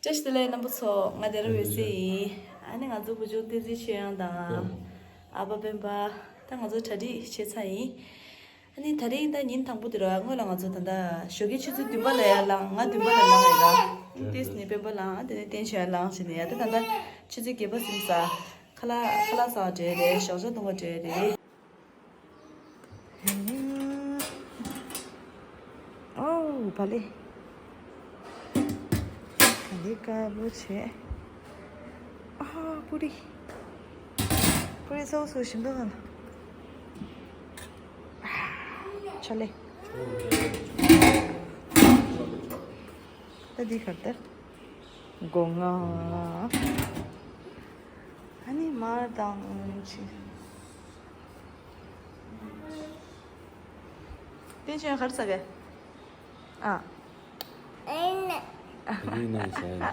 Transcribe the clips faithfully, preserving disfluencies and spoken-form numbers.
བཀྲ་ཤིས་བདེ་ལེགས་རྣམ་པ་ཚོ། ང་དེ་རིང་འོད་ཟེར་ཡིན། ཨ་ནི་ང་ཚོ་བུ་ཆུང་བསྟན་འཛིན་ཆོས་དབྱངས་དང་ཨ་ཕ་སྤེན་པ། ད་ང་ཚོ་གྲ་སྒྲིག་བྱས་ཚར་ཡིན། ཨ་ནི་དེ་རིང་ད་ཉིན་དང་པོ་དེ་ར། སྔོན་ལ་ང་ཚོ་ད་ལྟ་ཞོགས་ཀའི་ཆུ་ཚོད་བདུན་པ་ལ་ཡར་ལངས། ང་བདུན་པ་ལ་ལངས་ཡོད་ར། ཏིས་ནི་སྤེན་པ་ལངས། དེ་ནས་བསྟན་ཆོས་དབྱངས་ལངས་བྱས་ནས་ཡ། ད་ད་ལྟ་ཆུ་ཚོད་བརྒྱད་པ་ཟིན་ས། ཁ་ལག་ཁ་ལག་ཟ་བ་འགྲོ་ཡ་རེད། ཞོགས་ཇ་བཏུང་བ་འགྲོ་ཡ་རེད། ཨོ་བ་ལེ། བ་ལེ་དཀར་པོ་བྱས། ཨ་པུ་རི། པུ་རི་སོ་སོ་ཞིམ་པོ་ལ། ཆ་ལེ། ད་འདི་གར་ལྟར། སྒོ་ང་། ཨ་ནི་མར་དང་ཅི། བསྟན་ཆོས་གར་ས་ག་ཨ། ཨེ་ན། ཨེ་ན་ས།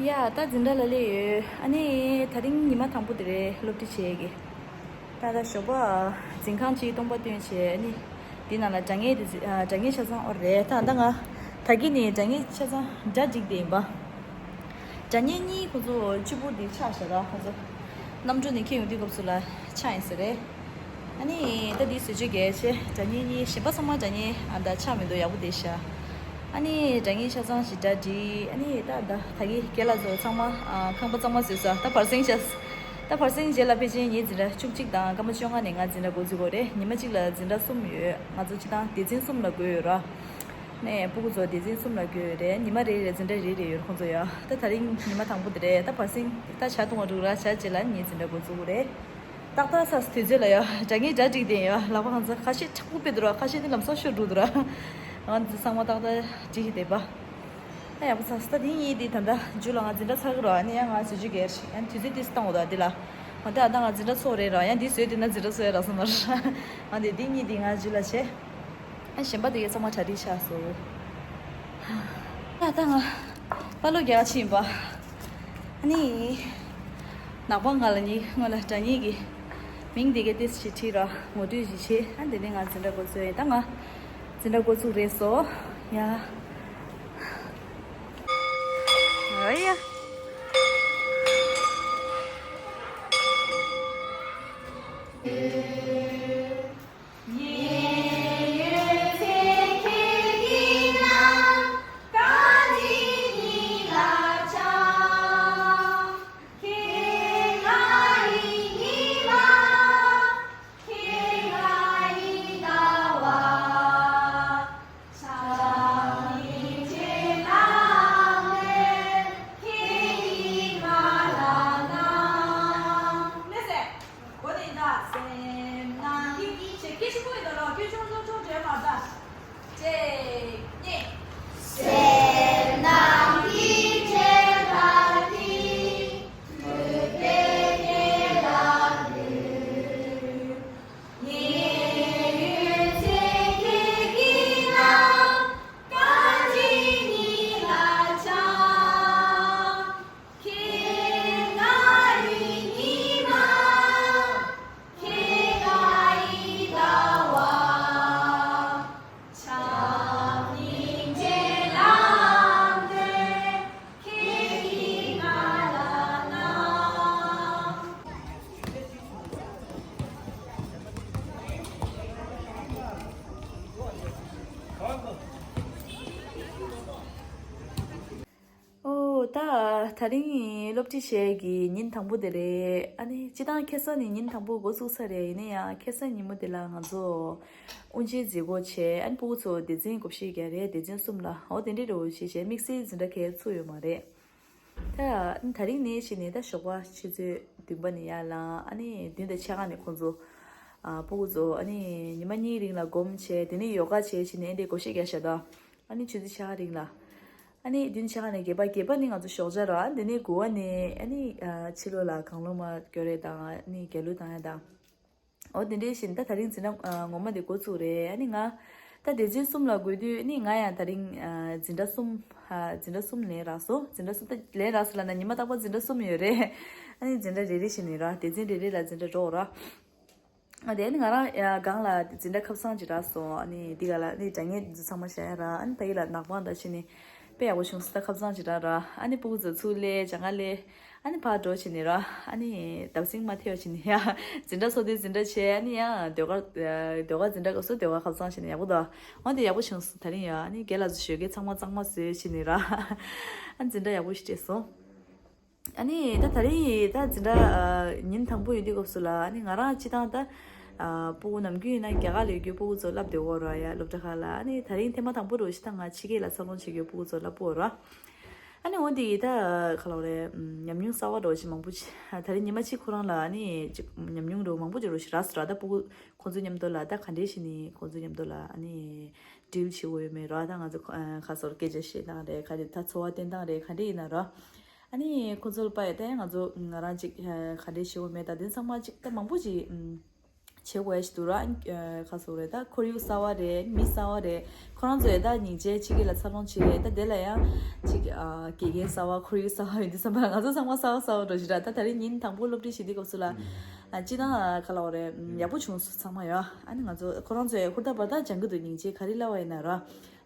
ཡ། ད་འཛིན་གྲྭ་ལ་སླེབས་ཡོད། ཨ་ནི་དེ་རིང་ཉི་མ་དང་པོ་དེ་རེད། སློབ་ཁྲིད་བྱེད་ཀྱི། ད་ལྟ་ཞོགས་པ་འཛིན་ཁང་གཅིག་སྟོང་པ་བཏོན་བྱས། ཨ་ནི་འདི་ནང་ལ་དྲ་བརྙན་དེ། ཨ། དྲ་བརྙན་ཆ་ཚང་ཨོ་རེད། ད་ད་ང་ད་གིན་ནས་དྲ་བརྙན་ཆ་ཚང་སྒྲ་སྒྲིག་བསྡད་ཡིན་པ། སྒྲ་སྙན་གཉིས་ཁོ་ཚོ་གཅིག་པུ་འདི་ཆགས་བཞག་ར། ཁོ་ཚོ་གནམ་གྲུ་ནས་འཁྱེར་ཡོང་དུས་སྐབས་སུ་ལ་ཆགས་ཡིན་ས་རེད། ཨ་ནི་ད་འདི་བཟོ་བཅོས་རྒྱག་བྱས། སྒྲ་སྙན་གཉིས། གཞན་པ་ཚང་མ་སྒྲ་སྙན་ཨ་ད་ཆགས་མི་འདུག་ཡག་པོ་བསྡད་ཤག་ཨ་ནི་སྒྲ་སྙན་ཆ་ཚང་ཞིག་སྒྲ་སྒྲིག་ཨ་ནི་ད་ད་ད་གི་རྒན་ལགས་ཚོ་ཚང་མ། ཨ། ཁང་པ་གཙང་མ་བཟོས་ས། ད་བར་གསེང་བྱས། ད་བར་གསེང་རྗེས་ལ་ཕལ་ཆེར་ངའི་འཛིན་གྲྭ་བཅུ་གཅིག་དང་སྐར་མ་བཅོ་ལྔ་ནས་ང་འཛིན་གྲྭ་འགོ་འཛུགས་དགོས་རེད། ཉི་མ་གཅིག་ལ་འཛིན་གྲྭ་གསུམ་ཡོད། ང་ཚོ་སྤྱིར་བཏང་སྡེ་ཚན་གསུམ་ལ་བགོས་ཡོད་ར། ནས་སྤུ་གུ་ཚོ་སྡེ་ཚན་གསུམ་ལ་བགོས་ཡོད་རེད། ཉི་མ་རེ་རེ་འཛིན་གྲྭ་རེ་རེ་ཡོད་རེད་ཁོང་ཚོ་ཡ། ད་ད་རིང་ཉི་མ་དང་པོ་དེ་རེད། ད་བར་གསེང་ད་ཇ་བཏུང་བ་འགྲོ་ར། ཇ་རྗེས་ལ་ངའི་འཛིན་གྲྭ་འགོ་འཛུགས་དགོས་རེད། ཏག་ཏག་ཚར་སོང་། དུས་ཚོད་ལ་ཡ། སྒྲ་སྙན་སྒྲ་སྒྲིག་བསྡད་ཡ། ལག་པ་གང་ཚ། ཁ་ཤས་མཁྲེགས་པོ་དཔེ་འདུག་ར། ཁ་ཤས་དེ་ལམ་སང་ཤོར་འགྲོ་འདུག་ར། ང་ཚོ་ཚང་མ་ཏག་ཏག་སྒྲིག་བསྡད་པ། ད་ཡག་པོ་ཚར་སོང་། ད་དེ་གཉིས་དེ་ད་ལྟ་མཇུག་ལ་ང་འཛིན་གྲྭ་ཚར་གི་ར། ཨ་ནི་ཡང་ང་བཟོ་བཅོས་རྒྱག་ཡ་ཞིག་ཡང་དུས་ཚོད་ཏིས་བཏང་འོ་ད་འདི་ལ། ང་ད་ད་ང་འཛིན་གྲྭ་ཚོགས་རེད་ར། ཡང་འདི་བཟོས་དེ་ན་འཛིན་གྲྭ་ཚོགས་ཡ་རག་སོང་མ་ར། ང་དེ་དེ་གཉིས་དེ་ང་མཇུག་ལ་བྱས། ཨ། གཞན་པ་དེ་གའི་ཚང་མ་གྲ་སྒྲིག་ཆགས་སོང་། ད་ད་ང་པ་ལོ་རྒྱག་ཕྱིན་པ། ཨ་ནི་ནག་པང་ང་ལ་ནི་སྔོན་ལ་སྒྲ་སྙན་གྱི་མིང་དེ་གའི་ཏིས་ཞིག་བྲིས་ར། ངོ་སྤྲོད་ཞིག་བྱས། ཨ། དེ་ནས་ང་འཛིན་གྲྭ་འགོ་ཚུགས་ཡིན། ད་ང་འཛིན་གྲྭ་འགོ་ཚུགས་རེད་སོ། ཡ། ཨ་ཡ། སེམས་ནང་གི་ཆེ་སྐད་ཤུགས་པོ་ཡིན་ད་ལོ། སྐད་ཆུང་ཆུང་ཆུང་འདྲེས་མ་ད། གཅིག་གཉིས། སེམས་ནང་གི་ཆེ་ད་གི་ཐུག་པའི་ཁེ་ལ་ལུ། ཨོ། ད་དེ་རིང་སློབ་ཁྲིད་བྱེད་ཀྱི་ཉིན་དང་པོ་དེ་རེད། ཨ་ནི་སྤྱིར་བཏང་ཁ་སང་ནས་ཉིན་དང་པོ་འགོ་ཚུགས་ཚར་རེད། ཡིན་ན་ཡང་ཁ་སང་ཉིན་མོ་དེ་ལ་ང་ཚོ་དབུ་འབྱེད་མཛད་སྒོ་བྱས། ཨ་ནི་སྤུ་གུ་ཚོ་སྡེ་ཚན་བགོ་བཤའ་རྒྱག་རེད། སྡེ་ཚན་གསུམ་ལ། འོ་དེ་འདྲའི་རེ་བ་བྱས་བྱས། དམིགས་བསལ་འཛིན་གྲྭ་གས་ཚུགས་ཡོད་མ་རེད། ད་དེ་རིང་ནས་བྱས་ནས་ད་ཞོགས་པ་ཆུ་ཚོད་བདུན་པ་ནས་ཡར་ལངས། ཨ་ནི་བདུན་དང་ཕྱེད་ཀ་ནས་ཁོང་ཚོ་ ཨ་སྤུ་གུ་ཚོ་ཨ་ནི་ཉི་མ་གཉིས་རིང་ལ་སྒོམ་བྱས། དེ་ནས་ཡོ་ག་བྱས་བྱས་ནས་ཨེ་འདྲས་སྒོར་གཞས་རྒྱག་བཞག་ད། ཨ་ནི་ཆུ་ཚོད་ཕྱེད་ཀ་རིང་ལ། ཨ་ནི་བདུན་ཕྱེད་ཀ་ནས་བརྒྱད་པ། བརྒྱད་པ་ནི་ང་ཚོ་ཞོགས་ཇ་ར། ཨ་དེ་ནས་དགུ་པ་ནས་ཨ་ནི་ཨ་ཕྱི་ལོགས་ལ་གང་བློ་མ་སྐྱོར་རེ་དང་། ཨ་ནི་རྒྱ་ལུ་བཏང་ཡ་དང་། འོ་དེ་འདྲས་བྱས་ནས་ད་དེ་རིང་འཛིན་གྲྭ་ཨ་ངོ་མ་དེ་འགོ་བཙུགས་རེད། ཨ་ནི་ང་ད་སྡེ་ཚན་གསུམ་ལ་འགོས་དུས། ཨ་ནི་ང་ཡང་དེ་རིང་ཨ་འཛིན་གྲྭ་གསུམ། ཨ་འཛིན་གྲྭ་གསུམ་ལེན་རག་སོང་། འཛིན་གྲྭ་གསུམ། ད་ལེན་རག་སོང་ལབ་ན་ཉི་མ་རྟག་པར་འཛིན་གྲྭ་གསུམ་ཡོད་རེད། ཨ་ནི་འཛིན་གྲྭ་རེ་རེ་བྱས་ནས་ར། སྡེ་ཚན་རེ་རེ་ལ་འཛིན་གྲྭ་འགྲོ་ར། ཨ་དེ་ནི་ང་རང་ཡ་སྒང་ལ་འཛིན་གྲྭ་ཁ་སང་ཅིག་རག་སོང་། ཨ་ནི་འདི་ག་ལ་ནི་དྲ་བརྙན་འདི་ཚོ་ཚང་མ་བཞག་ཡ་ར། ཨ་ནི་ད་ཡིད་ལ་ནག་པང་ད་ཕྱིན་ནི་དཔེ་ཡག་པོ་བྱུང་སོང་། ད་ཁ་སང་ཅིག་རག་ར། ཨ་ནི་སྤུ་གུ་ཚོ་ཚུར་སླེབས། སྦྱང་ག་སླེབས། ཨ་ནི་ཕར་འགྲོ་བྱས་ནི་ར། ཨ་ནི་ལྡབ་གསིག་མ་ཐེབས་བྱས་ནི་ཡ་འཛིན་གྲྭ་ཚོགས་དུས་འཛིན་གྲྭ་བྱས། ཨ་ནི་ཡ་ཟློས་གར། ཟློས་གར་འཛིན་གྲྭ་སྐབས་སུ་ཟློས་གར་ཁ་སང་བྱས་ནི་ཡག་པོ་འདུག་འོ་དེ་ཡག་པོ་བྱུང་སོང་དེ་རིང་ཡ། ཨ་ནི་རྒན་ལགས་ཚོ་ཞོགས་ཀས་ཚང་མ་གཙང་མ་བཟོས་བྱས་ནི་ར། ཨ་འཛིན་གྲྭ་ཡག་པོ་ཞིག་སྤྲད་སོང་། ཨ་ནི་ད་དེ་རིང་ད་འཛིན་གྲྭ་ཨ་ཉིན་དང་པོ་ཡིན་དུས་སྐབས་སུ་ལ། ཨ་ནི་ང་རང་སྤྱིར་བཏང་ད་ཨ་སྤུ་གུ་ནམ་རྒྱུན་ཡིན་ན་རྒྱ་གར་ལ་ཡོད་རྒྱུ་སྤུ་གུ་ཚོ་བསླབ་བསྡད་ཡོད་ར་ཡ། སློབ་གྲྭ་ཁག་ལ། ཨ་ནི་དེ་རིང་ཐེངས་མ་དང་པོ་རུ་ཞིག་ད་ང་ཕྱི་རྒྱལ་ལ་འཚར་ལོངས་བྱེད་རྒྱུ་སྤུ་གུ་ཚོ་བསླབ་ཡོད་ར། ཨ་ནི་འོ་དེ་ཡིས་ད་ག་ལབ་རེད། ཉམས་མྱོང་གསར་པ་འདྲ་བོ་ཞིག་མང་པོ་ཞིག་དེ་རིང་ཉི་མ་གཅིག་ཁོ་རང་ལ་ཨ་ནི་ཅིག་ཉམས་མྱོང་འདྲ་བོ་མང་པོ་ཅིག་འདྲ་བོ་ཞིག་རག་སོང་ར། ད་སྤུ་གུ་ཁོང་ཚོའི་མཉམ་དུ་ལ་ད་ག་འདྲས་བྱས་ནས་ཁོང་ཚོའི་མཉམ་དུ་ལ་ཨ་ནི་ཌིལ་བྱེད་དགོས་ཡོད་མེད་ར། ད་ང་ཚོ་ཨ་ཁ་སོར་སྐད་ཆ་བཤད་སྟངས་རེད། ག་རེ་ད་འཚོ་བ་བསྟེན་སྟངས་རེད། ག་འདྲས་ཡིན་ན་ར། ཨ་ནི་ཁོང་ཚོ་ལ་པ་ཡ་ད་ཡང་ང་ཚོ་ང་རང་ཅིག་ཨ་ག་འདྲས་བྱེད་དགོས་མེད། ད་དེ་ཚང་མ་ཅིག་ད་མང་པོ་ཅིག་ཨམ་བྱེད་དགོས་ཡ་ཞིག་འདུག་ར། ཨ་ཁ་སོ་རེད། ད་ཁོར་ཡུག་གསར་པ་རེད། མི་གསར་པ་རེད། ཁོ་རང་ཚོ་ཡ་ད་སྙིང་རྗེ་ཕྱི་རྒྱལ་ལ་འཚར་ལོངས་བྱེད་རེད། ད་དེ་ལ་ཡང་ཅིག་ཨ་དགེ་རྒན་གསར་པ། ཁོར་ཡུག་གསར་པ་ཡོད་དུས་ཙམ་པ་ལ་ང་ཚོ་ཚང་མ་གསར་པ་གསར་པ་འདྲ་ཞིག་ར། ད་དེ་རིང་ཉིན་དང་པོ་སློབ་ཁྲིད་བྱེད་དུས་སྐབས་སུ་ལ། ཨ་སྤྱིར་བཏང་ཨ་ག་ལབ་དགོས་རེད། ཨམ་ཡག་པོ་བྱུང་སོང་ཚང་མ་ཡ། ཨ་ནི་ང་ཚོ་ཁོ་རང་ཚོ་ཡ་ཧུར་ཐག་འབད་ཐག་སྦྱང་གི་འདུག་སྙིང་རྗེ། ག་རེ་ལབ་པ་ཡིན་ན་ར།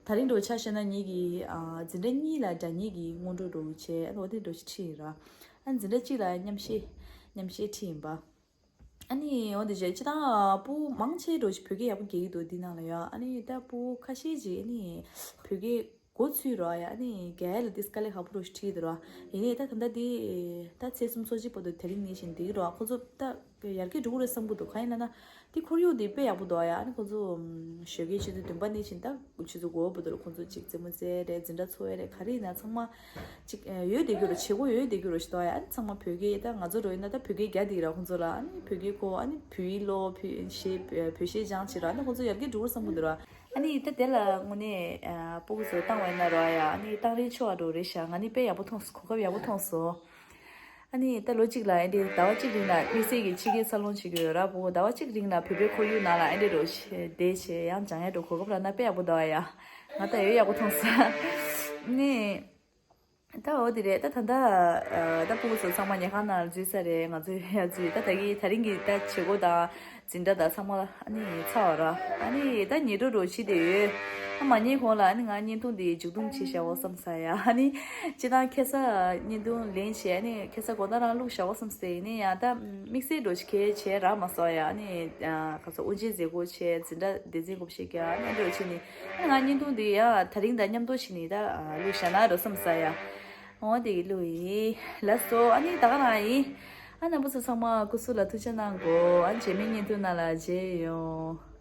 དེ་རིང་འདྲ་བོ་ཆ་བཞག་ན་ངེད་ཀྱི་ཨ་འཛིན་གྲྭ་གཉིས་ལ་སྒྲ་སྙན་གྱི་སྔོན་འགྲོ་འདྲ་བོ་བྱས། ཨ་ནི་འོ་དེ་འདྲ་བོ་ཞིག་ཁྲིད་ཡིན་ར། ཨ་འཛིན་གྲྭ་གཅིག་ལ་མཉམ་བཤད། མཉམ་བཤད་ཁྲིད་ཡིན་པ། ཨ་ནི་འོ་དེ་བྱས་སྤྱིར་བཏང་ཨ་སྤུ་གུ་མང་ཆེ་འདྲ་བོ་ཞིག་བོད་སྐད་ཡག་པོ་རྒྱག་གི་འདུག་འདི་ནང་ལ་ཡ། ཨ་ནི་ད་སྤུ་གུ་ཁ་ཤས་ཅིག་ཨ་ནི་བོད་སྐད་གོ་ཚོད་ར་ཡ། ཨ་ནི་རྒྱ་ཡ་ལ་དེ་དཀའ་ལས་ཁག་པོ་འདྲ་བོ་ཞིག་འཕྲད་ཀྱི་འདུག་ར། ཡིན་ནའི་ད་ད་ལྟ་དེ་ད་ཚེས་སུམ་ཅུ་སོ་གཅིག་བར་དུ་དེ་རིང་ནས་བཞིན་བསྡད་ཀྱི་ར། ཁོ་ཚོ་ད་ཡར་རྒྱས་འགྲོ་གི་རེད་བསམ་གྱི་འདུག་གང་ཡིན་ལབ་ན་དེ་ཁོར་ཡུག་དེ་དཔེ་ཡག་པོ་འདུག་ཡ། ཨ་ནི་ཁོ་ཚོ་ཨམ་ཞོགས་ཀའི་ཆུ་ཚོད་བདུན་པ་ནས་བཞིན་ད་ཆུ་ཚོད་དགུ་པ་བར་དུ་ལ་ཁོ་ཚོ་ཅིག་རྩེད་མོ་རྩེ་རེད། འཛིན་གྲྭ་འཚོགས་ཡ་རེད། ག་རེ་ཡིན་ན་ཚང་མ་ཅིག་ཨ་ཡོད་བསྡད་ཀྱི་ར། བྱེད་སྒོ་ཡོད་བསྡད་ཀྱི་ར་ཞིག་འདུག་ཡ། ཨ་ནི་ཚང་མ་བོད་སྐད། ད་ང་ཚོ་འདྲ་བོ་ཡིན་ན་ད་བོད་སྐད་རྒྱག་བསྡད་ཀྱི་ར། ཁོ་ཚོ་ལ་ཨ་ནི་བོད་སྐད་གོ། ཨ་ནི་བོད་ཡིག་ཀློག་བོད་གཞས། བོད་གཞས་སྦྱང་བྱེད་ར། ཨ་ནི་ཁོ་ཚོ་ཡར་རྒྱས་འགྲོ་གི་རེད་བསམ་གྱི་འདུག་ར། ཨ་ནི་ད་དེ་ལ་དངོས་གནས་ཨ་སྤུ་གུ་ཚོ་བཏང་བ་ཡིན་ན་ར་ཡ། ཨ་ནི་བཏང་རིན་ཆེ་བ་འདྲ་བོ་རེད་ཤག་ང་ནི་དཔེ་ཡག་པོ་མཐོང་སོང་། གོ་སྐབས་ཡག་པོ་མཐོང་སོང་། ཨ་ནི་ད་ལོ་གཅིག་ལ་ཨེ་འདྲས་ཟླ་བ་གཅིག་རིང་ལ་དམིགས་བསལ་གྱི་ཕྱི་རྒྱལ་འཚར་ལོངས་བྱེད་ཀྱི་ཡོད་ར། སྤུ་གུ་ཟླ་བ་གཅིག་རིང་ལ་བོད་པའི་ཁོར་ཡུག་ནང་ལ་ཨེ་འདྲས་འདྲ་བོ་བྱས་བསྡད་བྱས་ཡང་སྦྱང་ཡ་འདྲ་བོ་གོ་སྐབས་རག་ན་དཔེ་ཡག་པོ་འདུག་ཡ། ང་ད་ཡོད་ཡག་པོ་མཐོང་སོང་། ཨ་ནི་ད་འོ་དེ་རེད། ད་ད་ལྟ་ཨ་ད་སྤུ་གུ་ཚོ་ཚང་མ་ཉལ་ཁང་ནང་ལ་འཛུལ་ཚར་རེད། ང་ཚོ་ཡར་འཛུལ། ད་ད་གི་དེ་རིང་གི་ད་བྱེད་སྒོ་དང་འཛིན་གྲྭ་དང་ཚང་མ་ཨ་ནི་ཚར་བ་ར། ཨ་ནི་ད་ཉལ་འགྲོ་འདྲ་བོ་བྱེད་བསྡད་ཡོད། ཨ་མ་ཉལ་གོང་ལ་ཨ་ནི་ང་བརྙན་ཐུང་འདི་མཇུག་བསྡོམས་བྱས་བཞག་འོ་བསམ་ས་ཡ། ཨ་ནི་སྤྱིར་བཏང་ཁ་སང་བརྙན་ཐུང་ལེན་བྱས། ཨ་ནི་ཁ་སང་དགོང་དག་རང་བླུགས་བཞག་འོ་བསམ་སྟེ། ཡིན་ནའི་ཡང་ད་དམིགས་བསལ་འདྲ་བོ་ཞིག་གལ་བྱས་རག་མ་སོང་ཡ། ཨ་ནི་ཨ་ག་ཚོད་དབུ་འབྱེད་མཛད་སྒོ་བྱས། འཛིན་གྲྭ་སྡེ་ཚན་སྐོར་བཤད་རྒྱག་ཨ་ནི་འདྲ་བོ་བྱས་ནས། ཨ་ནི་ང་བརྙན་ཐུང་འདི་ཡ་དེ་རིང་དང་མཉམ་དུ་བྱས་ནས་ད་ཨ་བླུགས་བཞག་ན་འདྲ་བསམ་ས་ཡ། འོ་དེ་གི་བླུགས་ཡིན། ལགས་སོ། ཨ་ནི་ད་ག་རང་ཡིན། ཨ་རྣམ་པ་ཚོ་ཚང་མ་སྐུ་གཟུགས་ལ་ཐུགས་ཅག་གནང་དགོས། ཨ་རྗེས་མའི་བརྙན་ཐུང་ནང་ལ་མཇལ་ཡོང་།